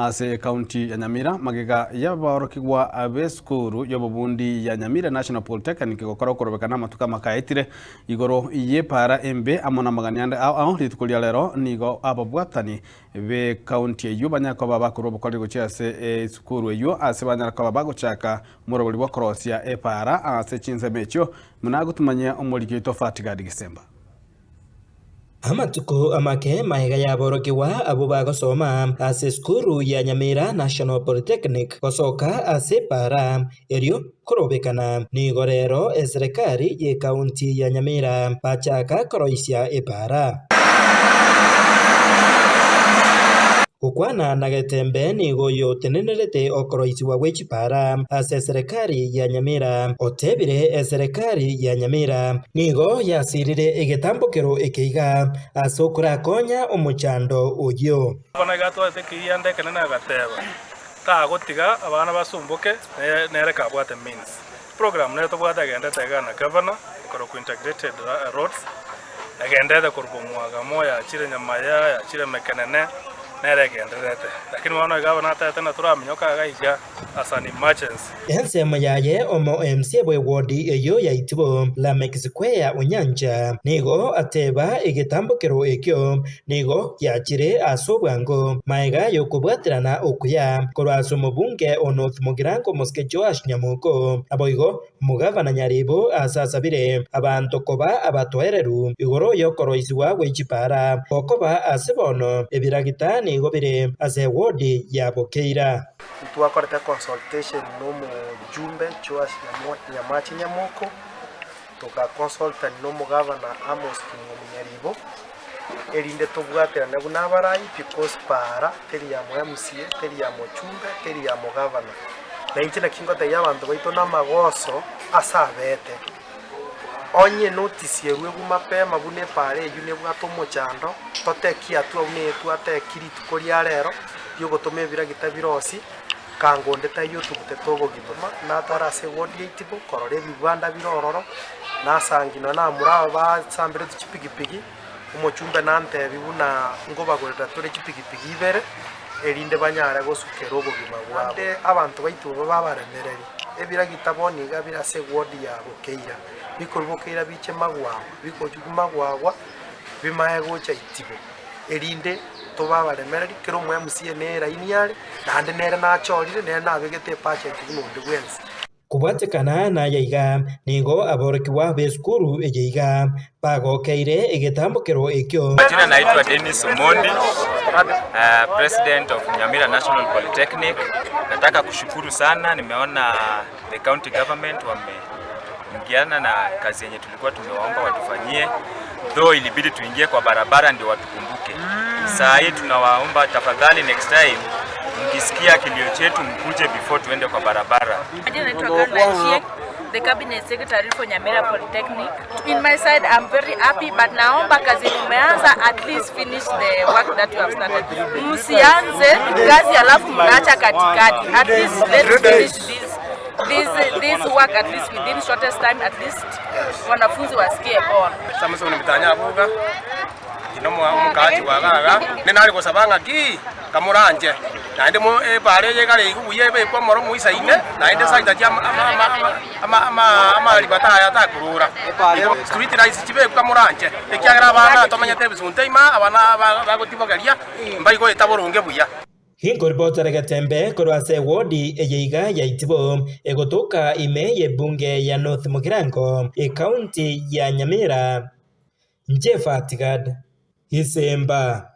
Ase ekaunti ya Nyamira, magega y'aborokigwa b'esukuru y'obobundi ya Nyamira National Polytechnic gokora okorobekana amatuko amake aetire igoro y'epaara embe amo namagani ande ao ao, rituko ria rero nigo ababwatani b'ekaunti eyio banyare koba bakorwa obokoreri gochia ase esukuru eyio ase banyare koba bagochaka omorobori bw'okorosia epaara ase chinsemo echio buna agotumanyia omoriki oito Fatgard Gisemba. Amatuko amake magega y'aborokigwa abwo bagosoma ase esukuru ya Nyamira National Polytechnic gosoka ase epaara erio korobekana, nigo rero eserekari y'ekaunti ya Nyamira bachaka koroisia epaara. Gokwana na Getembe nigo oyo otenenerete okoroisigwa gwe chipara ase eserekari ya Nyamira otebire eserekari ya Nyamira nigo yasirire egetambokero eke iga ase okorakonya omochando oyio. Bono iga atwarete ekeiyanda ekenene agateba, tagotiga abana basumboke nere kabwate means. Program nere tobwate egendete iga na gavana ekorokwa integrated roads, egendete korwa Bomwagamo yachire Nyamaya yachire Mekenene nere egendererete. Lakini bono iga abana atagete ng'a toraminyoka iga iga as an emergency. Ensemo yaye omo MC bw'ewodi eyio ya Itibo, Lameck Square Onyancha, nigo ateba egetambokero ekio nigo giachire ase obwango magega y'okobwaterana okuya korwa ase omobunge o North Mugirango Omosike Joash Nyamoko. Naboigo omogavana Nyaribo ase asabire abanto koba abatoereru igoro y'okoroisigwa gwe chipara gokoba ase bono ebiragita nigo bire ase ewodi ya Bokeira. Ntwakorete consultation na omojumbe Joash Nyamache Nyamoko, togaconsultani na omogavana Amos Kimwemi Nyaribo, erinde tobwaterane buna abarai because para teri ya mo MCA, teri ya mochumbe, teri ya mogavana. Na inche naki ngotebia abanto baito namagoso ase abete, onye notice erwegwe mapema buna epara eywo nebwate omochando, toteki hatua buna eye twateki rituko ria rero, riogotoma ebiragita birosi, kango onde taiyo otugutete obogima, natare ase eward ya Itibo korora ebibanda bire ororo, nasangi nonya namura aba basambereti chipigipigi, omochumbe nantebie buna nkobagorera tore chipigipigi ibere, erinde banyare gosukera obogima bwabo. Naende abanto baito babe abaremereri, ebiragita bono iga bire ase eward ya Bokeira, bikorwa Bokeira biche Magwagwa, bigochia Magwagwa bimae gocha Itibo, erinde tobe abaremereri, kera omo MCA nere eraini are, naende nere nachorire, nere nabegete ebudget buna onde bwensi. Kobwatekana naya iga, nigo aborokigwa b'esukuru eye iga bagokeire egetambokero ekio. Majina naitwa Dennis Omondi, uh, President of Nyamira National Polytechnic. Nataka kushukuru sana, nimeona the county government wameingiana na kazi yenye tulikuwa tumewaomba watufanyie, though ilibidi tuingie kwa barabara ndio watukumbuke. Saa hii tunawaomba tafadhali, next time mkisikia kilio chetu mkuje before tuende kwa barabara. Majina naitwa Caroline Chieng, the cabinet secretary for Nyamira Polytechnic. In my side, I'm very happy, but naomba kazi mumeanza, at least finish the work that you have started. Msianze kazi alafu mnaacha katikati. At least let's finish this this this work at least within shortest time, at least wanafunzi wasikie poa. Samson Mutanya Abuga, inche nomo omokaachi bwa iga iga, nere nare gosaba ng'aki kamoranche, naende mo epaara eye ekare iga buya ebekwe omoro moisaine, naende saitachia ama ama ama ama ama amaribata aya takorora. Igo street lights chibekwe kamoranche, ekiagera abana tomenyete ebisunte ime aa, abana ba bagotibogeria, mbaigoeta boronge buya. Inkoribotera getembe korwa ase ewodi eye iga ya Itibo, egotoka ime y'ebunge ya North Mugirango, ekaunti ya Nyamira. Inche Fatigad Isemba.